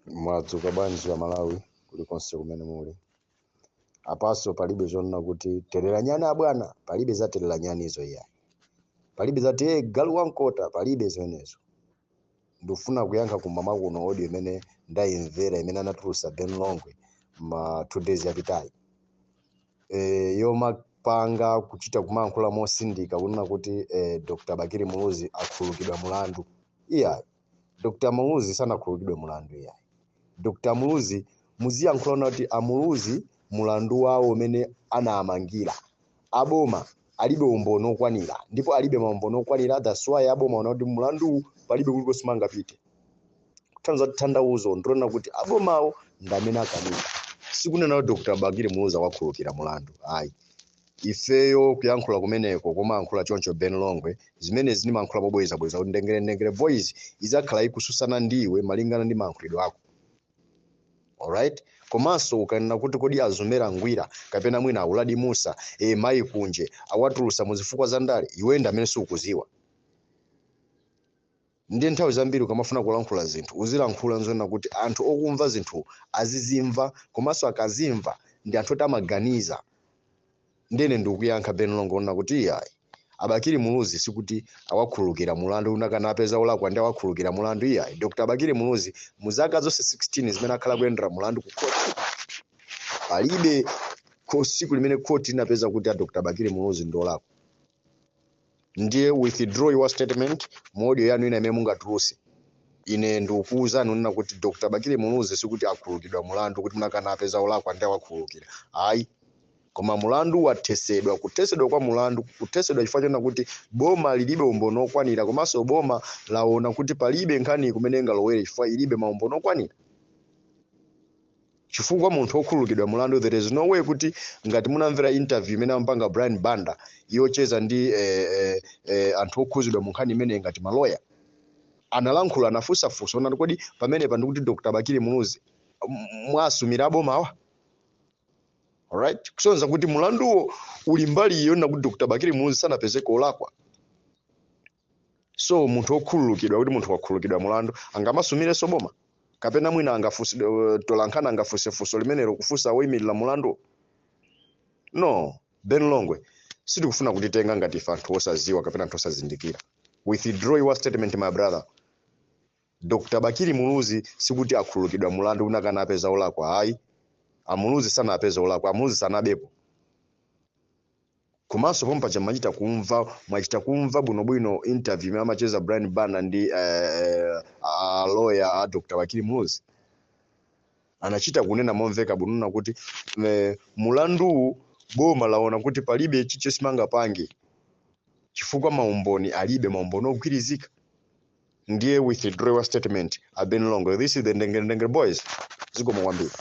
Mwadzuka bwanji Amalawi kulikonse kumene muli? Apaso palibe zonena kuti terera nyani abwana, palibe za terera nyani izo iyayi. Palibe za tiye galu wankota, palibe zimenezo. Ndikufuna kuyankha kumama kuno audio imene ndayimvera imene anatulutsa Ben Longwe ma 2 days yapitayi. Yomapanga kuchita kumayankhula mosindika kunena kuti Dr. Bakili Muluzi akhululukidwa mulandu. Iyayi. Dr. Muluzi sanakhululukidwe mulandu iyayi. Dr. Muluzi muziyankhula kuti amuluzi mulandu wawo umene anamangira aboma alibe umboni okwanira ndipo alibe maumboni okwanira. That's why aboma ona kuti mulanduwu palibe kulikonse mangapite. Kuthandiza kuti tanthauzo ndiona kuti abomawo ndi amene akanika, sikunena kuti Dr. Bakili Muluzi wakhululukira mulandu ayi. Ifeyo kuyankhula kumeneko komayankhula choncho Ben Longwe, zimene zinimayankhula mobwezabweza kuti Ndengere Ndengere Voice izakhala ikususana ndiwe malingana ndi mayankhulidwe ako, alright? Komanso ukanena kuti kodi azumera ngwira kapena mwina auladi Musa, mayi kunje awatulusa muzifukwa za ndale, iwe ndi amene sukuziwa. Ndiye nthawi zambiri ukamafuna kulankhula zinthu uzilankhula nzona kuti anthu okumva zinthu azizimva, komanso akazimva ndi anthu oti amaganiza. Ndene ndikuyankha Ben Longwe ona kuti iyayi, abakili Muluzi sikuti awakhululukira mulandu unakana apeza olakwa ndi awakhululukira mulandu iyayi. Dr. Bakili Muluzi mu zaka zonse 16 zimene akhala kuyendera mulandu ku court, palibe tsiku limene court inapeza kuti a Dr. Bakili Muluzi ndi olakwa. Ndiye withdraw your statement mu audio yanu ina imene mungatuluse. Ine ndikukuwuzani unena kuti Dr. Bakili Muluzi sikuti akhululukidwa mulandu kuti munakana apeza olakwa ndi awakhululukira ayi, koma mulandu wathesedwa. Kuthesedwa kwa mulandu kuthesedwa chifukwa chona kuti boma lilibe umboni okwanira, komanso boma laona kuti palibe nkhani kumene ingalowere chifukwa ilibe maumboni okwanira. Chifukwa munthu wokhululukidwa mulandu, there is no way kuti ngati munamvera interview imene amapanga Brian Banda yocheza ndi anthu okhuzidwa mu nkhani imene ngati maloya analankhula, anafunsafunsa onati kodi pamenepa ndikuti Dr. Bakili Muluzi mwasumira abomawa, alright? Kusonyeza kuti mulanduwo uli mbali iyo na kuti Dr. Bakili Muluzi sanapezeke olakwa. So munthu wokhululukidwa, kuti munthu wakhululukidwa mulandu angamasumirenso boma kapena mwina angafunse tolankhana angafunse funso limenelo kufunsa woyimirira mulandu? No, Ben Longwe, sitikufuna kutitenga ngati ife anthu osaziwa kapena anthu osazindikira. Withdraw your statement, my brother. Dr. Bakili Muluzi sikuti akhululukidwa mulandu unakana apeza olakwa ayi. Amuluzi sanapeza olakwa, amuluzi sanabepo. Komanso pompaja machita kumva, mwachita kumva bwinobwino interview imene amacheza Brian Banda ndi a lawyer a Dr. Bakili Muluzi, anachita kunena momveka bwinona kuti mulanduwu boma laona kuti palibe chicho simangapange chifukwa maumboni alibe, maumboni ogwirizika. Ndiye withdraw your statement, a Ben Longwe. This is the Ndengere Ndengere Boys. Zikomo kwambiri.